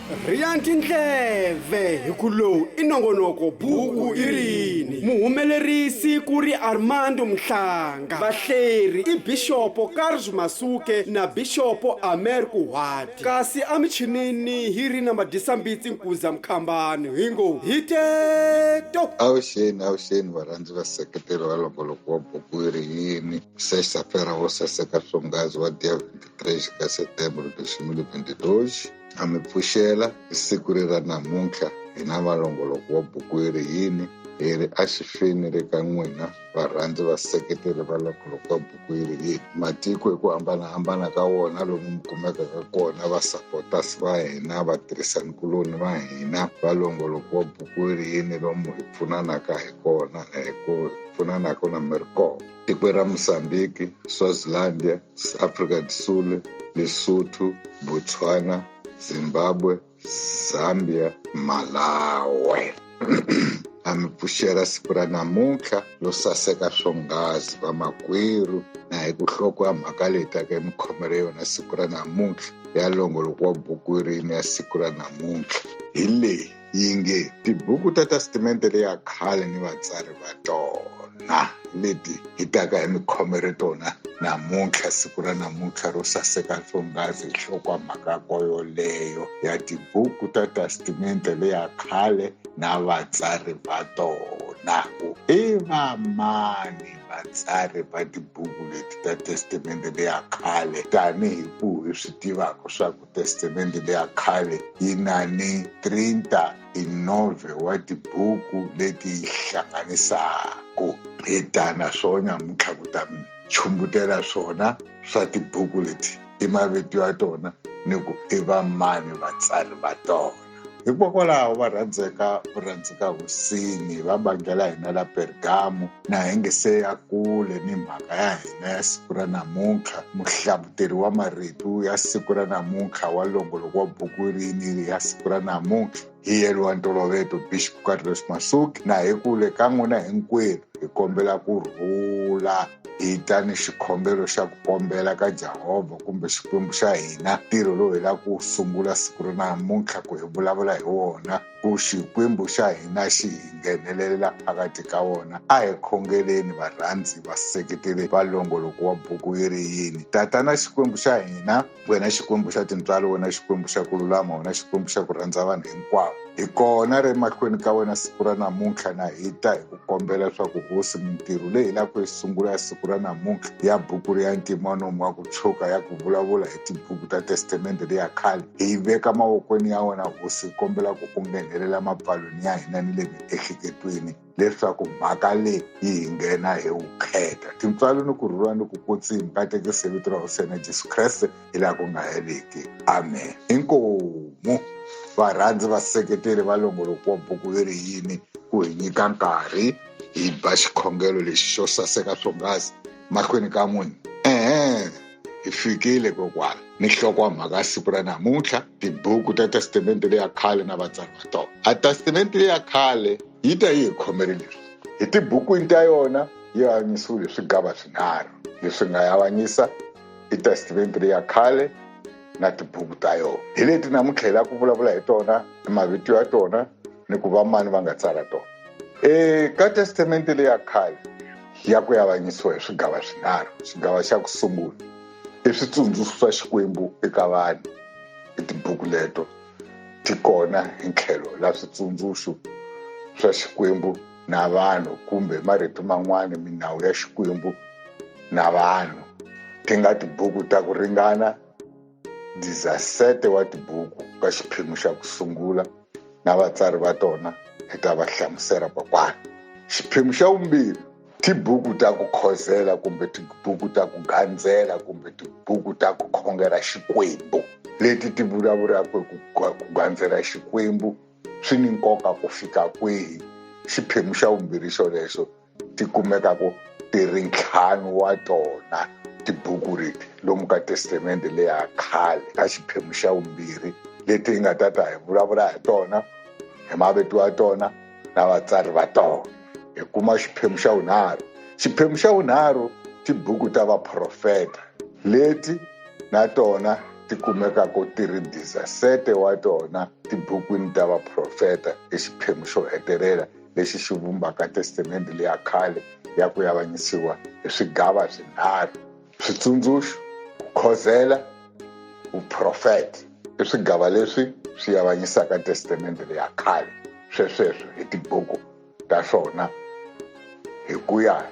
Rhiya tindleve hi ku lowu i nongonoko buku i rini muhumelerisi ku ri Armando Mhlanga vahleri i Bixopo Carlos Masuke na Bixopo Amer Kuhwati kasi emichinini hi ri na Madyisambitsi Nkuza Mkhambani hi ngo hi teto. Avuxeni avuxeni varhandzi vaseketeri va longoloko wa buku yi ri yini sexta-feira wo saseka swonghasi wa dia 23 ka setembro 2022 a mi pfuxela hi siku ri ra namuntlha hina valongoloko wa buku yi ri yini hi ri axifeni ri ka n'wina varhandzi vaseketeri va longoloko wa buku yi ri yini matiko hi ku hambanahambana ka wona lomu mi kumekaka kona vasupporters va hina vatirhisanikuloni va hina valongoloko wa buku yi ri yini lomu hi pfunanaka hi kona hi ku pfunanaka na mi ri kona tikweni ra Mozambique, Swazilandia, Afrika do Sul, Lesotho, Botswana, Zimbabwe, Zambia, Malawi. A mi pfuxela siku ra namuntlha lo saseka swonghasi vamakwerhu na hi ku hloko ya mhaka leyi taka yi mi khomele yona siku ra namuntlha ya longoloko wa buku rini ya siku ra namuntlha hi leyi yi nge tibuku ta testamente leya khale ni vatsari va tona leti hi taka hi mi khomere tona namuntlha siku ra namuntlha ro saseka swonghasi hi nhlokomhaka ko yoleyo ya tibuku ta testamente leya khale na vatsari va tona ku i vamani vatsari va tibuku leti ta testamente leya khale tanihi ku hi swi tivaka swa ku Testamente leya khale yi na ni 39 wa tibuku leti yi hlanganisaku. Hi ta na swona namuntlha ku ta mi chumbutela swona swa tibuku leti, i mavito ya tona ni ku i vamani vatsari va tona. Hikokwalaho va rhandzeka va rhandzeka hosini va bandla la hina la Pergamo na hi nge se ya kule ni mhaka ya hina ya siku ra namuntlha muhlavuteri wa marito ya siku ra namuntlha wa longoloko wa buku rini ya siku ra namuntlha hi yelo wa ntoloveto Bishop Carlos Masuki na hi kule ka n'wina hinkwenu hi kombela ku rhula hi ta ni xikhongelo xa ku kombela ka Jehovha kumbe Xikwembu xa hina ntirho lowu hi lava ku wu sungula siku ra namuntlha ku hi vulavula hi wona ku Xikwembu xa hina xi hi nghenelela phakathi ka wona a hi khongeleni varhandzi vaseketeri va longoloko wa buku yi ri yini tatana Xikwembu xa hina wena Xikwembu xa tintswalo wena Xikwembu xa ku lulama wena Xikwembu xa ku rhandza vanhu hinkwavo hi kona ri mahlweni ka wena siku ra namuntlha na hi ta hi ku kombela leswaku hosi mintirho leyi hi lava ku yi sungula ya siku ra namuntlha ya buku ya ntima nomu wa ku tshuka ya ku vulavula hi tibuku ta testamente leya khale hi yi veka mavokweni ya wena hosi hi kombela ku u nghenelela mapfalweni ya hina ni le miehleketweni leswaku mhaka leyi yi hi nghena hi vukheta tintswalo ni ku rhula ni ku kwetsima katekise vito ra hosi yena Jesu Kreste hi laha ku nga heriki amen inkomu varhandzi vaseketeri va longoloko wa buku yi ri yini ku hi nyika nkarhi hi ba xikhongelo lexi xo saseka swonghasi mahlweni ka n'wina ehe hi fikile kokwala ni nhloko wa mhaka ya siku ra namuntlha tibuku ta testamente leya khale na vatsari va tona a testamente leya khale yi ta yi hi khomele leswi hi tibukwini ta yona yi avanyisiwile swigava swinharhu leswi nga avanyisa i testamente leya khale na tibuku ta yona hi leti namuntlha hi lava ku vulavula hi tona mavito ya tona ni ku va mani va nga tsala tona eka testamente leya khale ya ku avanyisiwa hi swigava swinharhu xigava xa ku sungula i switsundzuxo swa xikwembu eka vanhu i tibuku leto ti kona hi tlhelo la switsundzuxo swa xikwembu na vanhu kumbe marito man'wana minawu ya xikwembu na vanhu ti nga tibuku ta ku ringana 17 wa tibuku ka xiphemu xa ku sungula na vatsari va tona hi ta va hlamusela kokwana xiphemu xa vumbirhi tibuku ta ku khozela kumbe tibuku ta ku gandzela kumbe tibuku ta ku khongela xikwembu leti ti vulavulaka ku gandzela xikwembu swi ni nkoka ku fika kwihi xiphemu xa vumbirhi xolexo ti kumekaka ti ri ntlhanu wa tona tibuku leti lomu ka testamente leya khale ka xiphemu xa vumbirhi leti hi nga ta ta hi vulavula hi tona hi mavito ya tona na vatsari va tona hi kuma xiphemu xa vunharhu xiphemu xa vunharhu tibuku ta vaprofeta leti na tona ti kumekaka ti ri 17 wa tona tibukwini ta vaprofeta i xiphemu xo hetelela lexi xi vumbaka testamente leya khale ya ku avanyisiwa hi swigava swinharhu: switsundzuxo, ku khozela, vuprofeta. I swigava leswi swi avanyisaka testamente leya khale swesweswo hi tibuku ta swona hi ku ya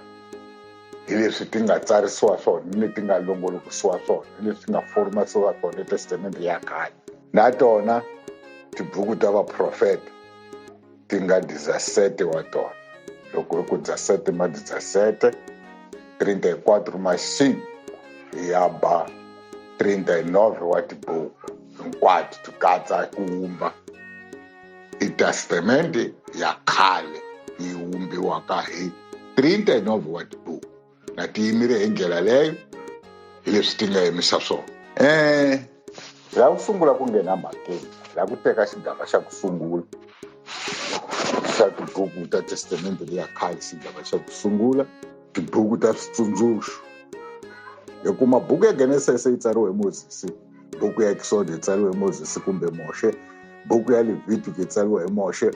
hi leswi ti nga tsarisiwa swona ni leti nga longolokisiwa swona ni leswi nga formasiwa swona testamente ya khale. Na tona tibuku ta vaprofeta ti nga 17 wa tona. Loko hi ku 17 ma 17, 34 ma 5 ya ba 39 wa tibuku hinkwato ti katsa ku wumba i testamente ya khale yi wumbiwaka hi 39 wa tibuku. Na ti yimile hi ndlela leyo hi leswi ti nga yimisa swona. La ku sungula ku nghena mhakeni, la ku teka xigava xa ku sungula xa tibuku ta testamente leya khale, xigava xa ku sungula tibuku ta switsundzuxo. Hi kuma buku ya Genesis yi tsariwe hi Moses, buku ya Exodus yi tsariwe hi Moses kumbe Moshe, buku ya Leviticus yi tsariwe hi Moshe,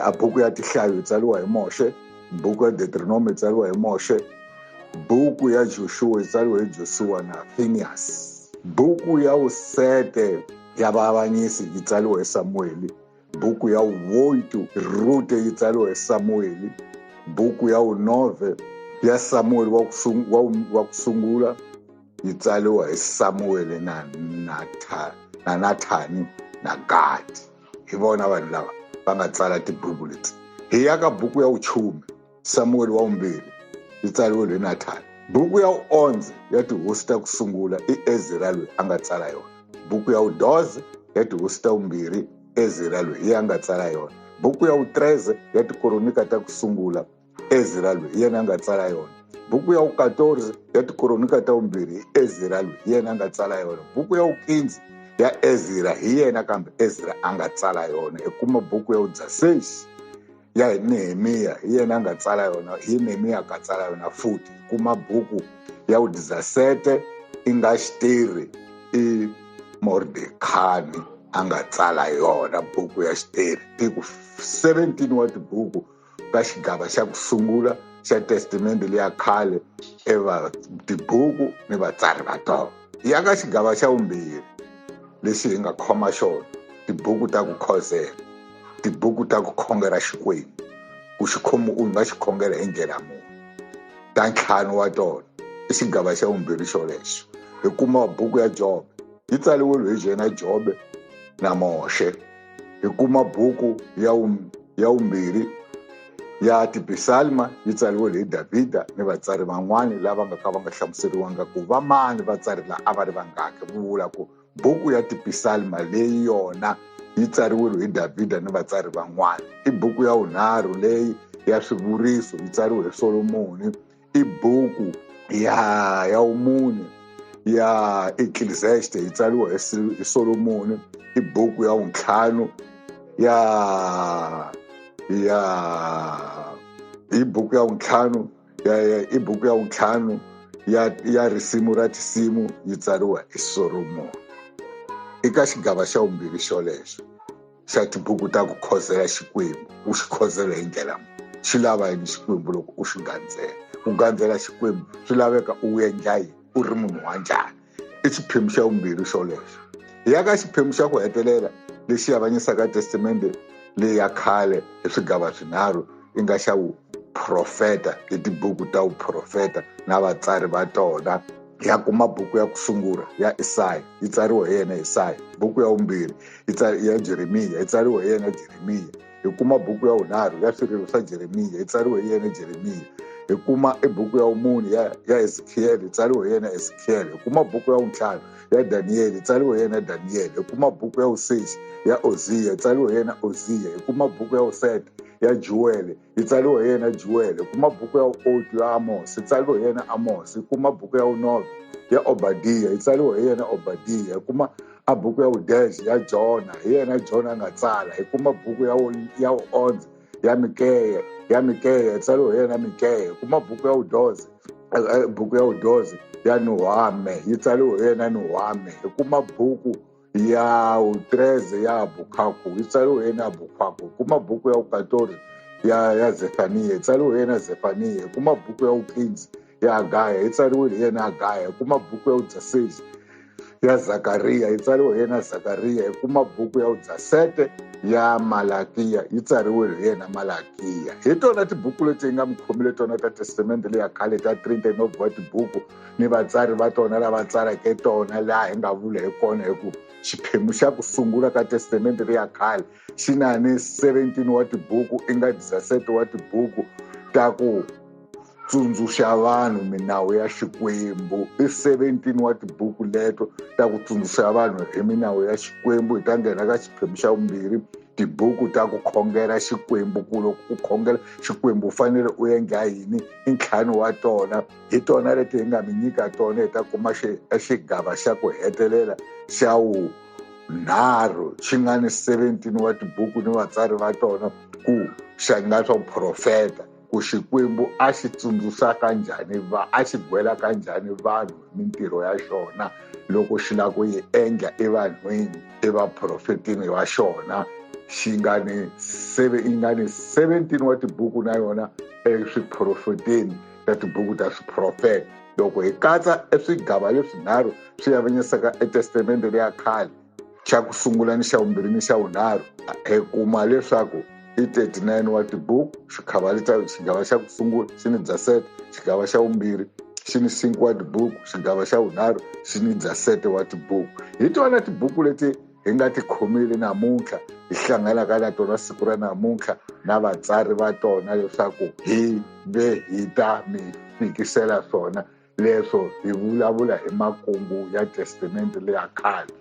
a buku ya Tihlayo yi tsariwa hi Moshe, buku ya Deuteronomy yi tsariwa hi Moshe, buku ya Joshua yi tsariwe hi Joshua na Phineas, buku ya Usete ya vaavanyisi yi tsariwe hi Samueli, buku ya Woitu Rute yi tsariwe hi Samueli, buku ya Unove ya Samueli wa ku sungula yi tsariwa hi Samueli na Nathani na Gadi. Hi vona vanhu lava va nga tsala tibuku leti. Hi ya ka buku ya vuchume Samueli wa vumbirhi yi tsariwe hi Nathani. Buku ya 11 ya tihosi ta ku sungula i Ezra loyi a nga tsala yona. Buku ya 12 ya tihosi ta vumbirhi Ezra loyi a nga tsala yona. Buku ya 13 ya tikoronika ta ku sungula Ezra loyi yena a nga tsala yona. Buku ya 14 ya tikoronika ta vumbirhi Ezra loyi yena a nga tsala yona. Buku ya 15 ya Ezra hi yena kambe Ezra a nga tsala yona. I kuma buku ya 16 ya Nehemiya hi yena a nga tsala yona, hi Nehemiya a nga tsala yona futhi. Kuma buku ya 17 i nga Xiteri i Mordecai a nga tsala yona buku ya Xiteri. I ku 17 wa tibuku ka xigava xa ku sungula xa testamente leya khale eva tibuku ni vatsari va tona. Ya ka xigava xa vumbirhi lexi hi nga khoma xona, tibuku ta ku khozela, tibuku ta ku khongela Xikwembu, ku xikhomo u nga xi khongela hi ndlela muni, ta ntlhanu wa tona i xigava xa vumbirhi xolexo. Hi kuma buku ya Jobe yi tsariwe hi yena Jobe na Moshe. Hi kuma buku ya vumbirhi ya Tipisalma yi tsariwe hi Davhida ni vatsari van'wani lava nga ka va nga hlamuseriwanga ku va mani vatsari la a va ri vangaki. Vula ku buku ya Tipisalma leyi yona yi tsariwe hi Davhida ni vatsari van'wani. I buku ya vunharhu leyi ya swivuriso yi tsariwe hi Solomoni. I buku ya vumune ya Ecclesiastes yi tsariwe hi Solomoni. I buku ya vuntlhanu ya i buku ya vuntlhanu ya i buku ya vuntlhanu ya risimu ra tisimu yi tsariwa hi Solomoni. Eka xigava xa vumbirhi xolexo xa tibuku ta ku khozela Xikwembu, u xi khozela hi ndlela xi lava yini Xikwembu loko u xi gandzela. Ku gandzela Xikwembu swi laveka u endla yini, u ri munhu wa njhani. I xiphemu xa vumbirhi xolexo. Hi ya ka xiphemu xa ku hetelela lexi avanyisaka testamente leyi ya khale hi swigava swinharhu i nga xa vuprofeta hi tibuku ta vuprofeta na vatsari va tona. Ya kuma buku ya ku sungula ya Isaya yi tsariwe hi yena Isaya. Buku ya vumbirhi ya Jeremiya yi tsariwe hi yena Jeremiya. Hi kuma buku ya vunharhu ya swirilo swa Jeremiya yi tsariwe hi yena Jeremiya. Hi kuma i buku ya vumune ya Ezekiel yi tsariwe hi yena Ezekiel. Hi kuma buku ya vuntlhanu ya Daniel yi tsariwe hi yena Daniel. Hi kuma buku ya vusexi ya Oziya yi tsariwe hi yena Oziya. Hi kuma buku ya vusete ya Joel yi tsariwe hi yena Joel. Hi kuma buku ya vuotu ya Amos yi tsariwe hi yena Amos. Hi kuma buku ya vunove ya Obadiya yi tsariwe hi yena Obadiya. Hi kuma a buku ya vudexe ya Jona hi yena Jona a nga tsala. Hi kuma buku ya vuondze ya Mikeya yi tsariwe hi yena Mikeya. Hi kuma buku ya vudoze Buku ya vu-12 ya Nuhame yi tsariwe hi yena Nuhame. Hi kuma buku ya vu-13 ya Abukhaku yi tsariwe hi yena Abukhaku. Hi kuma buku ya vu-14 ya Zefaniya yi tsariwe hi yena Zefaniya. Hi kuma buku ya vu-15 ya Agaya yi tsariwe hi yena Agaya. Hi kuma buku ya vu-16 ya Zakariya yi tsariwe hi yena Zakariya. Hi kuma buku ya vu-17 ya Malakiya yi tsariwe hi yena Malakiya. Hi tona tibuku leti hi nga mi khomile tona ta testamente leya khale ta 39 wa tibuku ni vatsari va tona lava tsaleke tona, laha hi nga vula hi kona hi ku xiphemu xa ku sungula ka testamente leya khale xi na ni 17 wa tibuku, i nga 17 wa tibuku ta ku tsundzuxa vanhu minawu ya Xikwembu. I 17 wa tibuku leto ta ku tsundzuxa vanhu hi minawu ya Xikwembu. Hi ta nghena ka xiphemu xa vumbirhi, tibuku ta ku khongela Xikwembu, ku loko u khongela Xikwembu u fanele u endla yini, i 5 wa tona. Hi tona leti hi nga mi nyika tona. Hi ta kuma xigava xa ku hetelela xa vunharhu xi nga ni 17 wa tibuku ni vatsari va tona, ku xa nga swa vuprofeta, ku Xikwembu a xi tsundzuxaka njhani a xi gwelaka njhani vanhu hi mintirho ya xona loko xi lava ku yi endla evanhwini, evaprofetini va xona. Xi nga ni yi nga ni 17 wa tibuku na yona eswiprofeteni ta tibuku ta swiprofeta. Loko hi katsa eswigava leswinharhu swi avanyisaka etestamente leya khale, xa ku sungula ni xa vumbirhi ni xa vunharhu, hi kuma leswaku i 39 wa tibuku. Xigava xa ku sungula xi ni 17, xigava xa vumbirhi xi ni 5 wa tibuku, xigava xa vunharhu xi ni 17 wa tibuku. Hi tona tibuku leti hi nga ti khomile namuntlha, hi hlanganaka na tona siku ra namuntlha na vatsari va tona, leswaku hi ve hi ta mi fikisela swona leswo hi vulavula hi makungu ya testamente leya khale.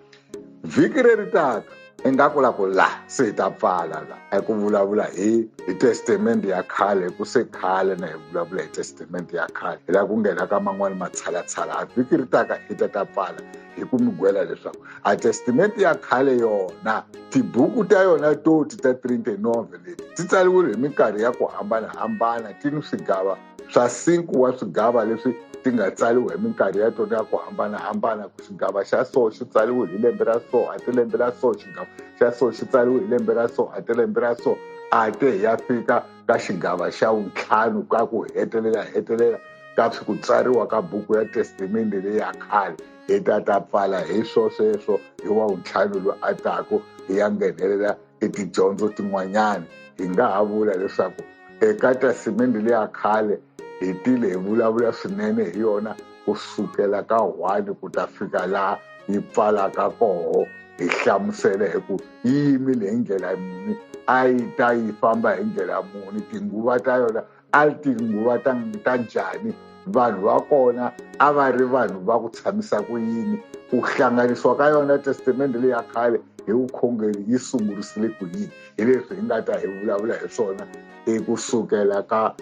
Vhiki leri taka ingaku la ku la se hi ta pfala la hi ku vulavula hi testamente ya khale, hi ku se khale na hi vulavula hi testamente ya khale, hi lava ku nghena ka man'wani matshalatshala. A vhiki ri taka hi ta pfala hi ku mi gwela leswaku a testamente ya khale yona tibuku ta yona toti ta 39 leti ti tsariwile hi minkarhi ya ku hambanahambana, ti ni swigava swa 5 wa swigava leswi ti nga tsariwa hi minkarhi ya tona ya ku hambanahambana. Ku xigava xa so xi tsariwe hi lembe ra so, a ti lembe ra so, xigava xa so xi tsariwe hi lembe ra so, a ti lembe ra so, a te hi ya fika ka xigava xa vuntlhanu ka ku hetelela ka ku tsariwa ka buku ya testamente leyi ya khale. Hi ta pfala hi swo sweswo hi wa vuntlhanu lowu a taku hi ya nghenelela etidyondzo tin'wanyana. Hi nga ha vula leswaku eka testamente leyi ya khale hi tile hi vulavula swinene hi yona kusukela ka 1 ku ta fika laha yi pfalaka koho, hi hlamusela hi ku yi yimile hi ndlela muni, a yi ta yi famba hi ndlela muni, tinguva ta yona a tinguva ta njhani, vanhu va kona a va ri vanhu va ku tshamisa ku yini, ku hlanganisiwa ka yona testamente leyi ya khale hi vukhongeri yi sungurisile ku yini. Hi leswi hi nga ta hi vulavula hi swona ekusukela ka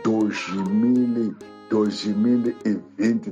2020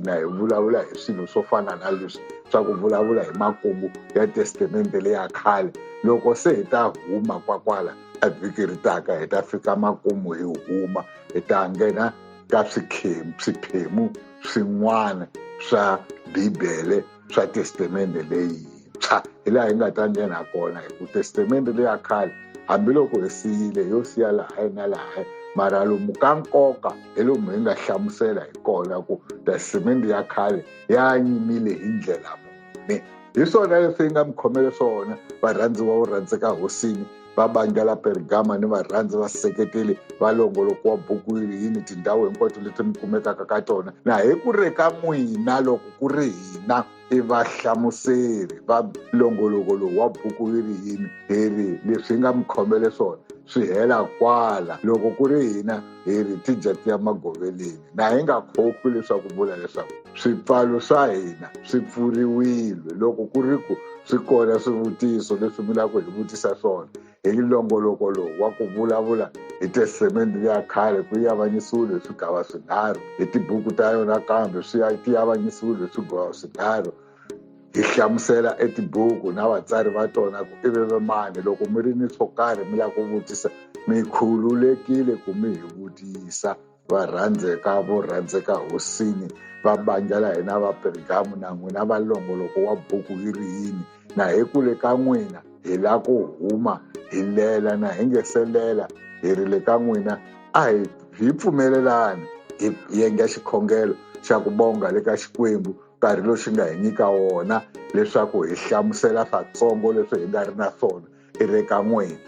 na hi vulavula hi swilo swo fana na leswi swa ku vulavula hi makungu ya testamente leya khale. Loko se hi ta huma kwakwala a vhiki ri taka, hi ta fika makumu hi huma, hi ta nghena ka swiphemu swin'wana swa Bibele swa testamente leyintshwa, hi laha hi nga ta nghena kona. Hi ku testamente leya khale hambiloko hi siyile yo siya laha na laha, mara lomu ka nkoka hi lomu hi nga hlamusela hi kona ku testamente ya khale ya yimile hi ndlela muni. Hi swona leswi hi nga mi khomele swona varhandziwa vo rhandzeka hosini va bandla la Pergama ni varhandzi va seketeli va longoloko wa buku yini, tindhawu hinkwato leti mi kumekaka ka tona. Na hi ku ri ka n'wina loko ku ri hina i vahlamuseri va longoloko lowu wa buku yi ri yini, hi ri leswi hi nga mi khomele swona swi hela kwala. Loko ku ri hina hi ri tidya ti ya magoveleni, na hi nga khohli leswaku vula leswaku swipfalo swa hina swi pfuriwile. Loko ku ri ku swi kona swivutiso leswi mi lava ku hi vutisa swona hi longoloko lowu wa ku vulavula hi testamente ya khale, ku yi avanyisiwile hi swigava swinharhu, hi tibuku ta yona kambe swi ti avanyisiwile hi swigava swinharhu. Hi hlamusela etibuku na vatsari va tona ku i ve mani. Loko mi ri ni swo karhi mi lava ku vutisa, mi khululekile ku mi hi vutisa. Varhandzeka vo rhandzeka hosini va bandla la hina va Pergamo na n'wina va longoloko wa buku yi ri yini, na hi kule ka n'wina hi la ku huma hi lela na hi nge se lela hi ri le ka n'wina a hi pfumelelani hi yenga xikhongelo xa ku bonga le ka Xikwembu nkarhi lowu xi nga hi nyika wona leswaku hi hlamusela swatsongo leswi hi nga ri na swona i ri ka n'wina.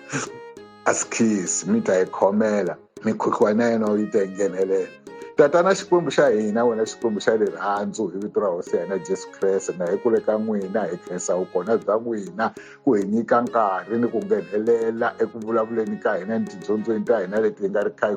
Askies mi ta hi khomela mikhuhlwana ya yena yi ta nghenelela. Tatana Xikwembu xa hina, wena Xikwembu xa rirhandzu, hi vito ra Hosi ya hina Jesu Kreste, na hi kule ka n'wina hi khensa vukona bya n'wina ku hi nyika nkarhi ni ku nghenelela eku vulavuleni ka hina ni tidyondzweni ta hina leti hi nga ri kha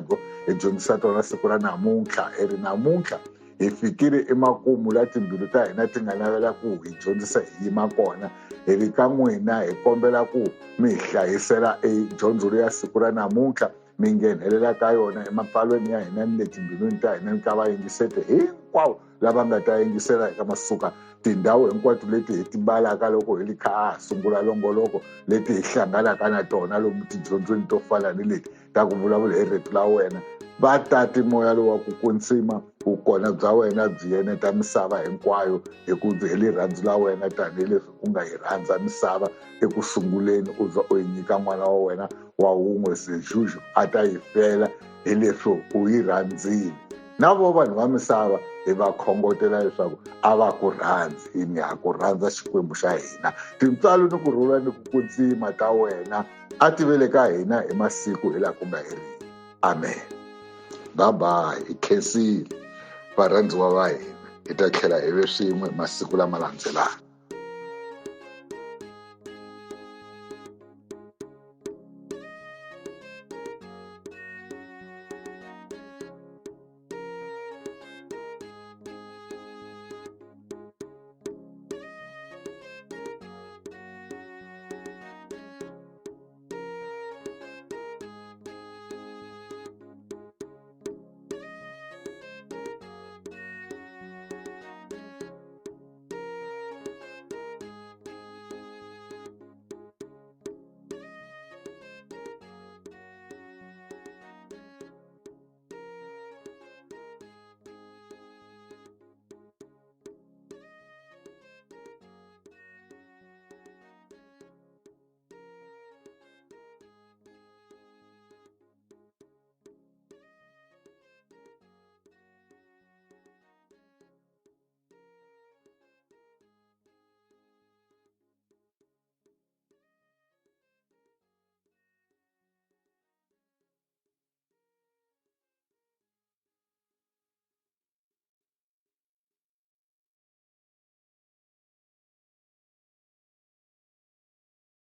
hi dyondzisa tona siku ra namuntlha. Hi ri namuntlha hi fikile emakumu la timbilu ta hina ti nga navela ku hi dyondzisa hi yima kona. Hi ri ka n'wina hi kombela ku mi hi hlayisela edyondzo ya siku ra namuntlha, mi nghenelela ka yona emapfalweni ya hina ni le timbilwini ta hina ni ka vayingiseti hinkwavo lava nga ta yingisela eka masuka tindhawu hinkwato leti hi ti balaka loko hi ri kha ha sungula longoloko, leti hi hlanganaka na tona lomu tidyondzweni to fana ni leti ta ku vulavula hi rito la wena. Va tati moya lowu wa ku kwetsima, vukona bya wena byi yeneta misava hinkwayo hi ku hi rirhandzu la wena, tanihileswi u nga yi rhandza misava eku sunguleni u za u yi nyika n'wana wa wena wa wun'we Sejuju a ta yi fela hi leswo u yi rhandzile. Na vo vanhu va misava hi va khongotela leswaku a va ku rhandzi, hi ni ha ku rhandza Xikwembu xa hina. Tintswalo ni ku rhula ni ku kwetsima ta wena a ti vele ka hina hi masiku hi laha ku nga heriki. Amen. Bye bye. Hi khensile varhandziwa va hina, hi ta tlhela hi ve swin'we masiku lama landzelaka.